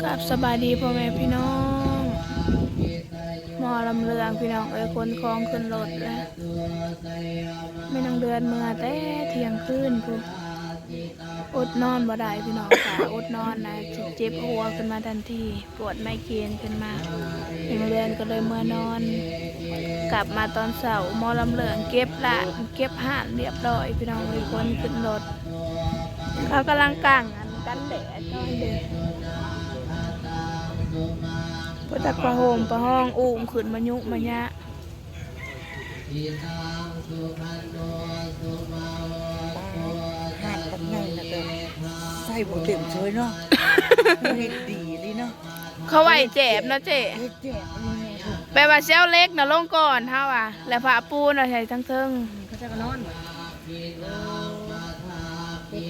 ກາບສະບາຍດີພໍ່ແມ່ພີ່ນ້ອງ ໝໍລຳເລື່ອງພີ່ນ້ອງເອີຍ ຂົນຂອງຂຶ້ນລົດແລ້ວ. ແມ່ນາງເດືອນເມືອແຕ່ທ່ຽງຄືນພຸ້ນ ອົດນອນບໍ່ໄດ້ພີ່ນ້ອງ ຖ້າອົດນອນນະ ຊິເຈັບຫົວຂຶ້ນມາທັນທີ ປວດໄມເກຣນຂຶ້ນມາ. ແມ່ນາງເດືອນກໍເລີຍເມືອນອນ ກັບມາຕອນເຊົ້າ ໝໍລຳເລື່ອງເກັບລານ ເກັບຮ້ານລຽບຮ້ອຍພີ່ນ້ອງເອີຍ ຂົນຂຶ້ນລົດ. ເຂົາກຳລັງກາງອັນກັນແດດເນາະ ເດ້ ບໍ່ຈັກຜ້າຫົ່ມຜ້າຮອງ ອຸ້ມຂຶ້ນມາຍຸມາຍະ. ຮ້ານບັກໃຫຍ່ນະ ແຕ່ໃສ່ບໍ່ເຕັມເຊີຍເນາະ ເຮັດດີອີ່ຫຼີເນາະ. ເຂົາໄວ້ແຈບເນາະເຈ້ ເຮັດແຈບອີ່ຫຼີແມ່ ແບບວ່າຊິເອົາເຫຼັກນະລົງກ່ອນເຮົາວ່າ ແລ້ວຜ້າປູນເອົາໃສ່ທາງເທິງ. ອືມ ເຂົາເຈົ້າກໍນອນບໍ່? ເອີ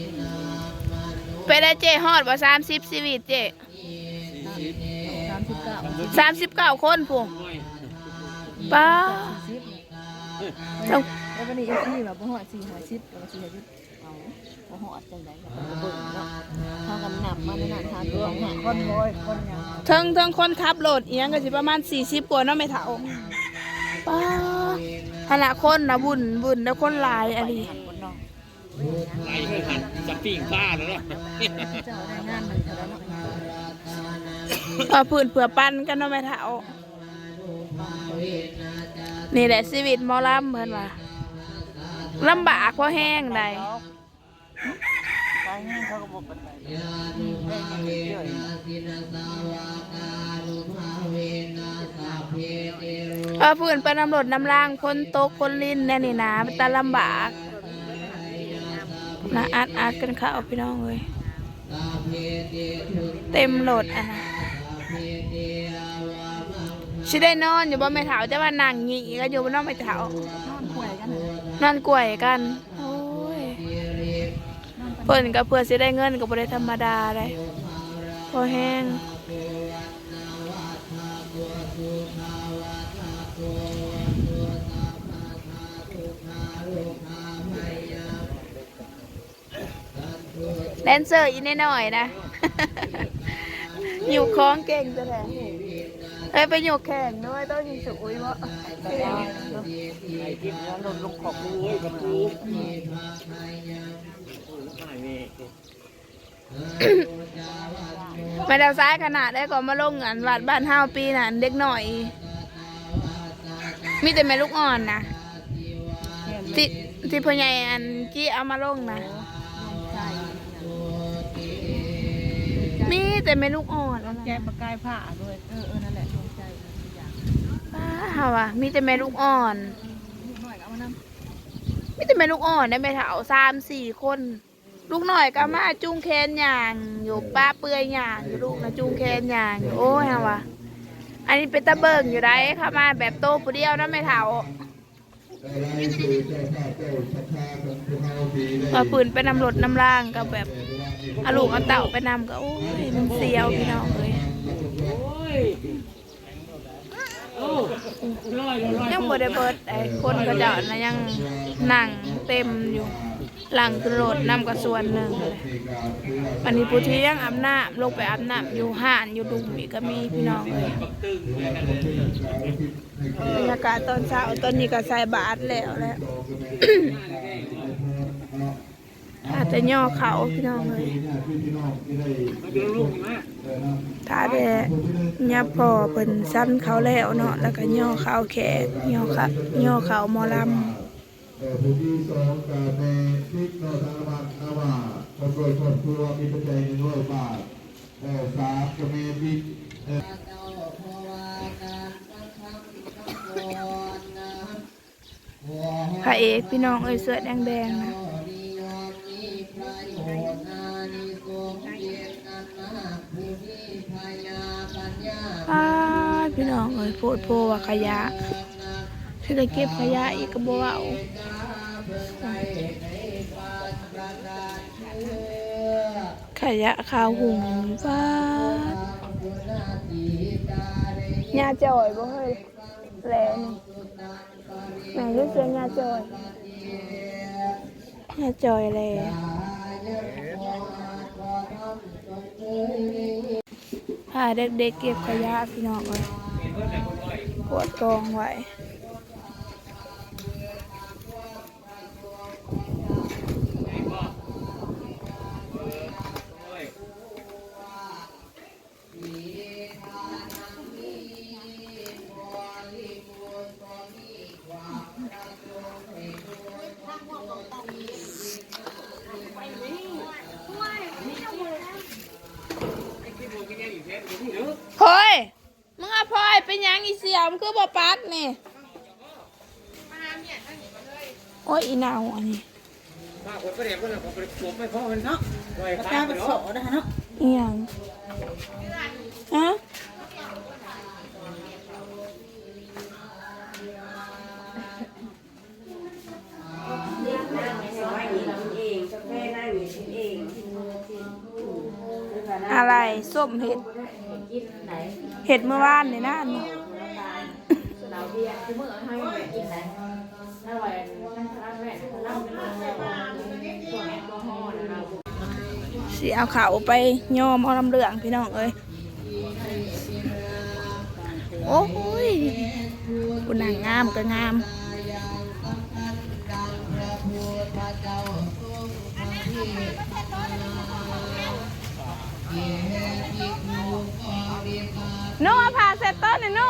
ເປັນໄດເຈ້ ຮອດບໍ່ ສາມສິບຊີວິດເຈ້? ສາມສິບເກົ້າ ສາມສິບເກົ້າຄົນພຸ້ນ ປ້າ ແລ້ວບັດນີ້ເອັຟຊີວ່າບໍ່ຮອດສີ່ຮ້ອຍສິບ ກໍວ່າສີ່ຮ້ອຍສິບ ເອົາ ບໍ່ຮອດຈັ່ງໃດ ເຮົາກໍເບິ່ງເນາະ ເຮົາກໍນັບມາໃນນັ້ນ ຫາຕົວຫາຄົນ ຄົນຫຍັງ ເທິງ ເທິງຄົນຂັບລົດອີ່ຫຍັງກໍຊິປະມານສີ່ສິບກວ່າເນາະແມ່ເຖົ້າ. ປ້າ ຫັ້ນລະ ຄົນນະວຸ່ນວື່ນ ແລ້ວຄົນຫຼາຍອີ່ຫຼີ. ໄລ່ເພິ່ນຫັ້ນຈະປີ້ງປາແລ້ວເນາະ ເຈົ້າໄດ້ງານໜຶ່ງແລ້ວເນາະ ເອີ ພື້ນເພື່ອປັນກັນເນາະແມ່ເຖົ້າ. ນີ້ແຫຼະຊີວິດໝໍລຳເພິ່ນວ່າ ລຳບາກພໍແຮງໃດ໋. ເອີ ຟື້ນໄປນຳລົດນຳລາງ ຝົນຕົກຝົນລິນແນວນີ້ນະ ເປັນຕາລຳບາກນະ ອັດໆກັນເຂົ້າພີ່ນ້ອງເອີຍ ເຕັມລົດຫັ້ນນະ. ຊິໄດ້ນອນຢູ່ບໍ່ແມ່ເຖົ້າ? ແຕ່ວ່ານັ່ງຫຍິກກັນຢູ່ບໍ່ເນາະແມ່ເຖົ້າ? ນອນກວຍກັນ ນອນກວຍກັນ. ໂອ້ຍ ເພິ່ນກໍເພື່ອຊິໄດ້ເງິນກໍບໍ່ໄດ້ທຳມະດາໃດ ພໍແຮງ. ແດນເຊີອີ່ນ້ອຍໆນະ ຍົກຂອງເກັ່ງແທ້ໆ. ເອີຍ ໄປຍົກແຂ່ງດ້ວຍ ຕ້ອງຍິງສຸກອຸ້ຍບໍ່? ມາແຕ່ຊ້າຂະໜາດໃດກໍມາລົງອັນວັດບ້ານເຮົາປີນັ້ນ ເດັກນ້ອຍ ມີແຕ່ແມ່ລູກອ່ອນນະ ທີ່ ທີ່ພໍ່ໃຫຍ່ອັນຈີເອົາມາລົງນະ ມີແຕ່ແມ່ລູກອ່ອນ ດວງໃຈປະກາຍຟ້າດ້ວຍ. ເອີ ເອີ ນັ້ນແຫຼະ ດວງໃຈ ປາ ເຮົາວ່າມີແຕ່ແມ່ລູກອ່ອນ ມີແຕ່ແມ່ລູກອ່ອນໄດ໋ແມ່ເຖົ້າ ສາມສີ່ຄົນ. ລູກນ້ອຍກໍມາຈູງແຂນຍ່າງຢູ່ ປະເປືອຍຍ່າງຢູ່ ລູກນະຈູງແຂນຍ່າງຢູ່. ໂອ້ຍ ເຮົາວ່າ ອັນນີ້ເປັນຕາເບິ່ງຢູ່ໃດ໋ ເຂົາມາແບບໂຕຜູ້ດຽວນະແມ່ເຖົ້າ. ວ່າຟື້ນໄປນຳລົດນຳລາງກໍແບບ ເອົາລູກເອົາເຕົ້າໄປນຳກໍ ໂອ້ຍ ມັນສ່ຽວພີ່ນ້ອງເອີຍ. ຍັງບໍ່ໄດ້ເບິດ ໄອ້ຄົນເຂົາເຈົ້ານະຍັງນັ່ງເຕັມຢູ່ ຫຼັງຂຶ້ນລົດນຳກໍສ່ວນໜຶ່ງ. ອັນນີ້ຜູ້ທີ່ຍັງອາບນ້ຳ ລົງໄປອາບນ້ຳຢູ່ຮ້ານຢູ່ລຸ່ມອີກກໍມີພີ່ນ້ອງເອີຍ. ບັນຍາກາດຕອນເຊົ້າ ຕອນນີ້ກໍໃສ່ບາດແລ້ວແຫຼະ. ຖ້າແຕ່ຍໍເຂົ້າພີ່ນ້ອງເອີຍ ຖ້າແຕ່ຍາພໍ່ເພິ່ນສັນເຂົ້າແລ້ວເນາະ ແລ້ວກໍຍໍເຂົ້າແຂກ ຍໍເຂົ້າ ຍໍເຂົ້າໝໍລຳ. ເອີ ຜູ້ທີສອງກໍແມ່ຕິກເນາະ ທາງບ້ານນາວ່າ ພ້ອມດ້ວຍຄອບຄົວ ມີປັດໄຈໜຶ່ງຮ້ອຍບາດ. ເອີ ສາມກໍແມ່ຕິກ ເອີ. ພະເອກພີ່ນ້ອງເອີຍ ເສື້ອແດງໆນະ. ອ້າ ພີ່ນ້ອງເອີຍ ໂພດໂພວ່າຂະຫຍະ ຊິໄດ້ເກັບຂະຫຍະອີກກໍບໍ່ເວົ້າ. ຂະຫຍະຂາວຫຸ່ງ ປາດ ຍ່າຈ່ອຍບໍ່ເຮີ້ຍ ແລນີ້. ແມ່ນຢູ່ສຽງຍາຈ່ອຍ ຍາຈ່ອຍແລ. ພາເດັກໆເກັບຂະຫຍະພີ່ນ້ອງເອີຍ ກວາດກອງໄວ້. ໂອ້ຍ ມຶງເອົາພອຍໄປຫຍັງອີ່ສ່ຽວ ມັນຄືບໍ່ປັດນີ້? ໂອ້ຍ ອີເນົ່າອັນນີ້ ອີ່ຫຍັງ? ຮະ? ອາໄລ ສົ້ມເຫັດ ເຫັດມື້ວານນີ້ນະ ຊິເອົາເຂົ້າໄປຍໍໝໍລຳເລື່ອງ ພີ່ນ້ອງເອີຍ. ໂອ້ຍ ຜູ້ນາງງາມກໍງາມ. ໂນ ເອົາຜ້າເຊັດໂຕະແດ່ໂນ.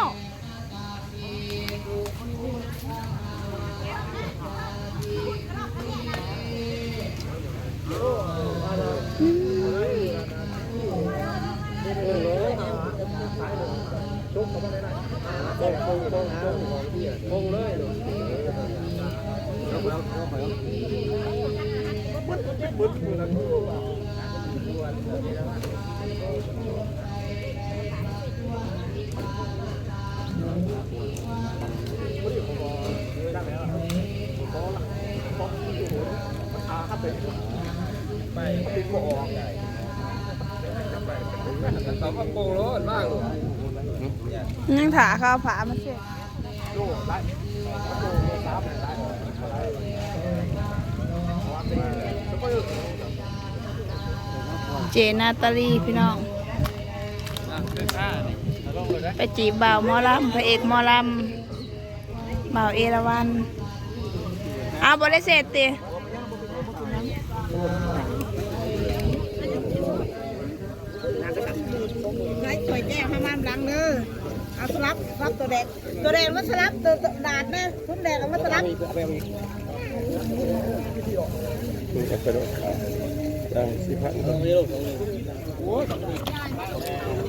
ຍັງຖ້າເຂົາເອົາຜ້າມາເຊັດ. ເຈນາຕາລີ ພີ່ນ້ອງ ໄປຈີບບ່າວໝໍລຳ ພະເອກໝໍລຳ ບ່າວເອລາວັນ. ອ້າວ ບໍ່ໄດ້ເຊັດຕິ? ໄດ້ຖ້ວຍແກ້ວໃຫ້ມາຫຼັງເດີ. ເອົາສະຫຼັບ ສະຫຼັບຕົວແດງ ຕົວແດງມາສະຫຼັບຕົວ ຕົວດາດນະ ທຸນແດງເອົາມາສະຫຼັບ.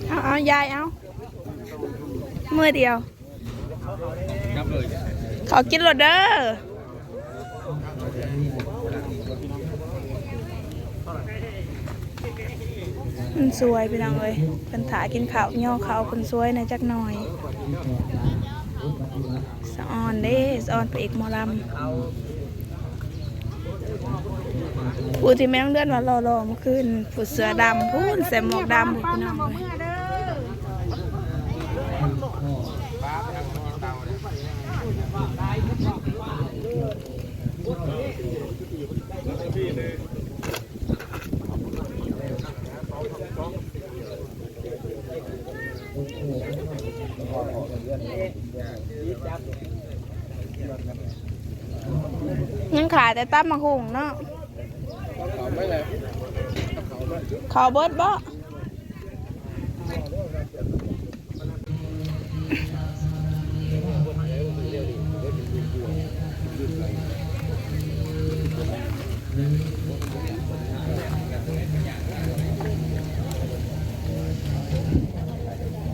ເອົາ ເອົາ ຍາຍເອົາ ມືດຽວ. ເຂົ້າກິນໂລດເດີ. ຄົນສວຍພີ່ນ້ອງເອີຍ ເພິ່ນຖ້າກິນເຂົ້າ ຍໍເຂົ້າຄົນສວຍແດ່ຈັກໜ່ອຍ. ສະອອນເດ້ ສະອອນພະເອກໝໍລຳ. ຜູ້ທີ່ແມ່ນເດືອນວ່າຫຼໍ່ໆ ເມື່ອຄືນ ຜູ້ເສື້ອດຳພຸ້ນ ໃສ່ໝວກດຳພຸ້ນ ພີ່ນ້ອງ. ຍັງຂາຍແຕ່ຕຳບັກຫຸ່ງເນາະ. ເຂົ້າເບິດບໍ່?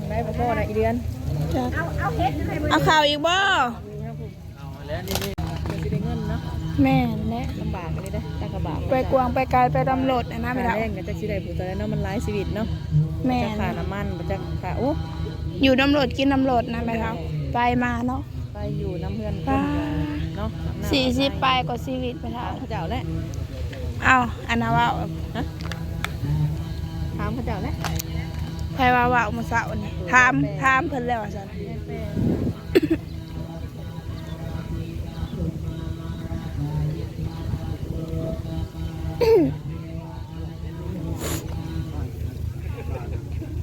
ໄດ້ບໍ່ພໍນະອີເດືອນ. ເອົາ ເອົາເຫັດໃຫ້ມື້ ເອົາເຂົ້າອີກບໍ່? ແມ່ນແຫຼະ ລຳບາກອີ່ຫຼີເດ້ ໄປກວາງໄປໄກ ໄປນຳລົດຫັ້ນນະ ແມ່ເຖົ້າ. ຄ່າແຮງກໍຈັກຊິໄດ້ຜູ້ເທົ່າໃດເນາະ ມັນຫຼາຍຊີວິດເນາະ. ແມ່ນ ຈັກຄ່ານ້ຳມັນ ບໍ່ຈັກຄ່າ ໂອ້ ຢູ່ນຳລົດກິນນຳລົດນະແມ່ເຖົ້າ. ໄປມາເນາະ ໄປຢູ່ນຳເຮືອນຄົນເນາະ. ສີ່ສິບປາຍກວ່າຊີວິດແມ່ເຖົ້າ. ເຂົາເຈົ້າແຫຼະ ເອົ້າ ອັນນະເວົ້າ ຮະ ຖາມເຂົາເຈົ້າແຫຼະ. ໃຜວ່າເວົ້າມື້ເຊົ້ານີ້ ຖາມ ຖາມເພິ່ນແລ້ວວ່າຊັ້ນ.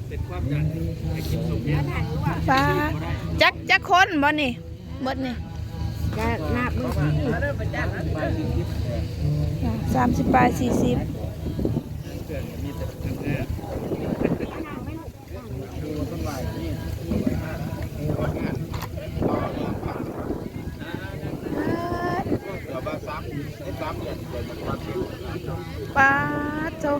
ເປັນຄວາມ ປາ ຈັກ ຈັກຄົນບໍ່ນີ້ ເບິດນີ້? ກະນັບເບິ່ງ ສາມສິບປາຍ ສີ່ສິບ. ປາດໂທ້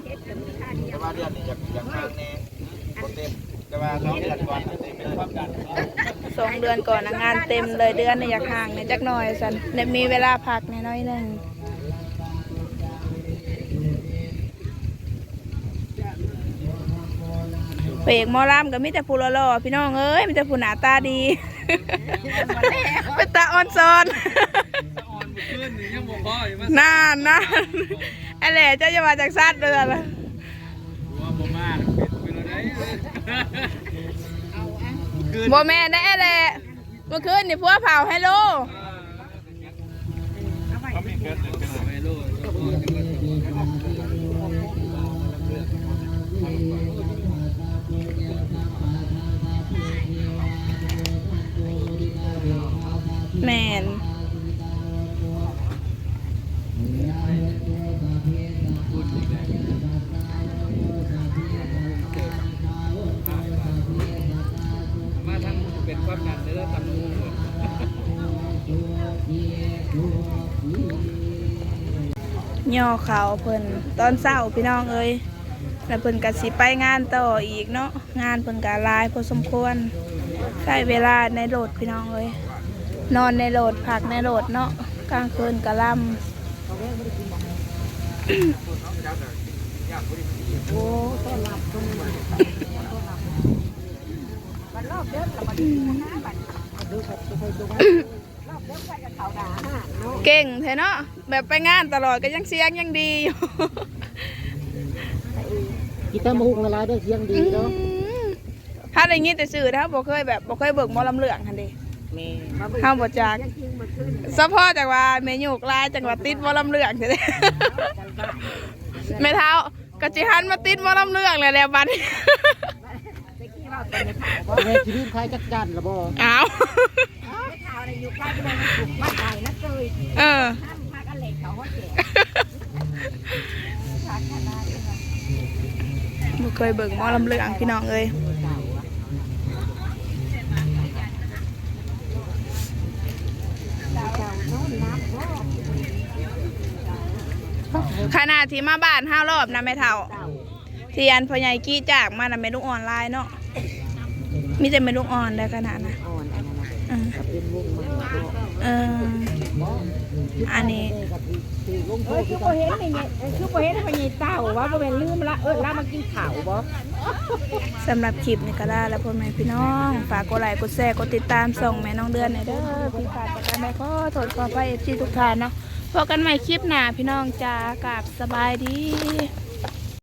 ສອງເດືອນກ່ອນນະ ງານເຕັມເລີຍ ເດືອນນີ້ຢາກຫ່າງແດ່ຈັກໜ່ອຍ ວ່າຊັ້ນ ໄດ້ມີເວລາພັກແດ່ໜ້ອຍໜຶ່ງ. ພະເອກໝໍລຳກໍມີແຕ່ຜູ້ຫຼໍ່ໆ ພີ່ນ້ອງເອີຍ ມີແຕ່ຜູ້ໜ້າຕາດີ ເປັນຕາອ່ອນຊອນ ນານໆ ອັນແຫຼະ ເຈົ້າຢ່າວ່າຈັ່ງຊັ້ນເດີ ບໍ່ແມ່ນໄດ໋ ອັນແຫຼະ ເມື່ອຄືນນີ້ຜົວເຜົາໄຮໂລ. ແມ່ນ. ມາທາງເປັນຄວາມດັນເດີ ຕຳຫຸ່ງ ຍໍເຂົ້າເພິ່ນຕອນເຊົ້າ ພີ່ນ້ອງເອີຍ ແລ້ວເພິ່ນກໍຊິໄປງານຕໍ່ອີກເນາະ. ງານເພິ່ນກະຫຼາຍພໍສົມຄວນ ໃຊ້ເວລາໃນລົດພີ່ນ້ອງເອີຍ ນອນໃນລົດ ພັກໃນລົດເນາະ ກາງຄືນກະລຳ. ເກັ່ງແທ້ເນາະ ແບບໄປງານຕະຫຼອດກໍຍັງສຽງຍັງດີຢູ່ ກິນຕຳບັກຫຸ່ງຫຼາຍໆເດີ ສຽງດີເນາະ. ອືມ ເຮົາໄດ້ຍິນແຕ່ຊື່ ເຮົາບໍ່ເຄີຍແບບ ບໍ່ເຄີຍເບິ່ງໝໍລຳເລື່ອງຫັ້ນເດ. ແມ່ນ ເຮົາບໍ່ຈັກ ສະເພາະຈັ່ງວ່າແມ່ໂຍກຫຼາຍ ຈັ່ງວ່າຕິດໝໍລຳເລື່ອງແທ້ເດ. ແມ່ເຖົ້າກໍຊິຫັນມາຕິດໝໍລຳເລື່ອງແລ້ວແຫຼະບັດນີ້. ແມ່ຊິລືມຂາຍຈັກຈັ່ນລະບໍ່? ອ້າວ ເອີ ບໍ່ເຄີຍເບິ່ງໝໍລຳເລື່ອງພີ່ນ້ອງເອີຍ. ຂະໜາດທີ່ມາບ້ານເຮົາລອບນະແມ່ເຖົ້າ ທີ່ອັນພໍ່ໃຫຍ່ກີ້ຈ້າງມານະ ແມ່ລູກອ່ອນຫຼາຍເນາະ ມີແຕ່ແມ່ລູກອ່ອນໄດ໋ຄະນະນະ. ອ່ອນອັນນັ້ນນະ ເອີ ກໍເປັນວົງໃໝ່ເນາະ ເອີ ອັນນີ້ ເອີ ຄືບໍ່ເຫັນແມ່ໃຫຍ່ ຄືບໍ່ເຫັນພໍ່ໃຫຍ່ເຕົ້າ ວ່າບໍ່ແມ່ນລືມລະ ເອີ້ນລາວມາກິນເຂົ້າບໍ? ສຳລັບຄລິບນີ້ກໍລາແລ້ວ ພໍ່ແມ່ພີ່ນ້ອງ ຝາກກົດໄລກົດແຊ ກົດຕິດຕາມຊ່ອງແມ່ນ້ອງເດືອນແດ່ເດີ ຜິດພາດປະການໃດ ຂໍໂທດຂໍອະໄພ ເອັຟຊີ ທຸກທ່ານເນາະ. ພົບກັນໃໝ່ຄລິບໜ້າ ພີ່ນ້ອງຈ໋າ ກາບສະບາຍດີ.